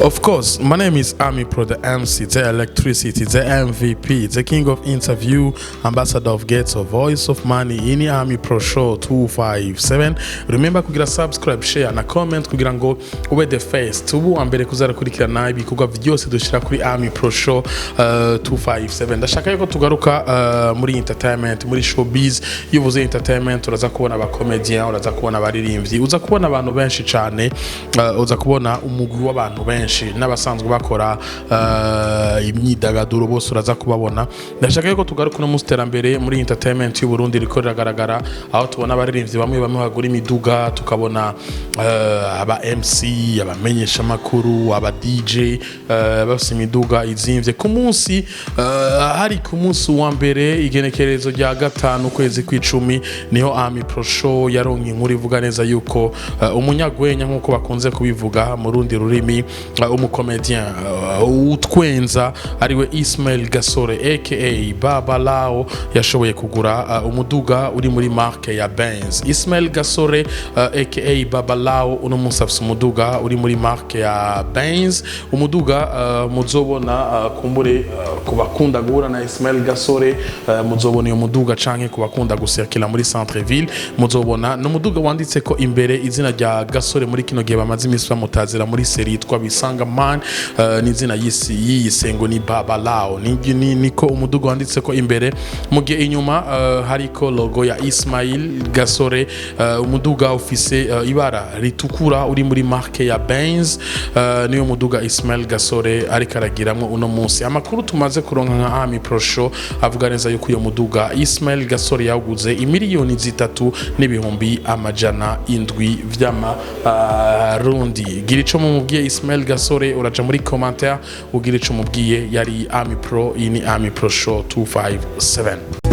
Of course, my name is Ami Pro, the MC, the electricity, the MVP, the king of interview, ambassador of Ghetto, voice of money, ini Ami Pro Show 257. Remember kugira subscribe, share na comment kugira ngo ube the first, ubu wa mbere kuzarakurikirana ibikorwa byose dushira kuri Ami Pro Show 257. Ndashaka yuko tugaruka muri entertainment, muri showbiz. Iyo uvuze entertainment, uraza kubona aba comedian, uraza kubona abaririmbyi, uza kubona abantu benshi cyane, uza kubona umugwi w'abantu benshi n'abasanzwe bakora imyidagaduro, bose uraza kubabona. Ndashaka yuko tugaruka no mu iterambere muri entertainment y'u Burundi riko riragaragara, aho tubona abaririmbyi bamwe bamwe bagura imiduga, tukabona aba MC, abamenyesha makuru, aba DJ bafise imiduga izimvye. Ku munsi hari ku munsi wa mbere, igenekerezo rya 5 ukwezi kw'icumi, niho Ami Pro Show yaronka inkuru ivuga neza yuko umunyagwenya, nk'uko bakunze kubivuga mu rundi rurimi, umukomedien utwenza, ariwe Ismail Gasore aka Baba Lao, yashoboye kugura umuduga uri muri marque ya Benz. Ismail Gasore aka Baba Lao uno munsi afise umuduga uri muri marque ya Benz, umuduga muzobona kumbure ku bakunda guhura na Ismail Gasore, muzobona iyo muduga, canke ku bakunda guserkira muri centre ville muzobona. Ni umuduga wanditse ko imbere izina rya Gasore. Muri kino gihe bamaze iminsi bamutazira muri série yitwa Bisanga Man, n'izina yisi yiyise ngo ni Baba Lao. Niko umuduga wanditse ko imbere, mu gihe inyuma hariko logo ya Ismail Gasore. Umuduga ufise ibara ritukura, uri muri marque ya Benz. Niyo muduga Ismail Gasore ariko aragiramwo uno munsi. Amakuru tumaze kuronka nka Ami Pro Show avuga neza yuko uyo muduga Ismail Gasore yawuguze imiliyoni 3 n'ibihumbi 700 vy'amarundi. Gira ico mumubwiye Ismail Gasore, uraja muri commentaire ugira ico mubwiye. Yari Ami Pro, iyi ni Ami Pro Show 257.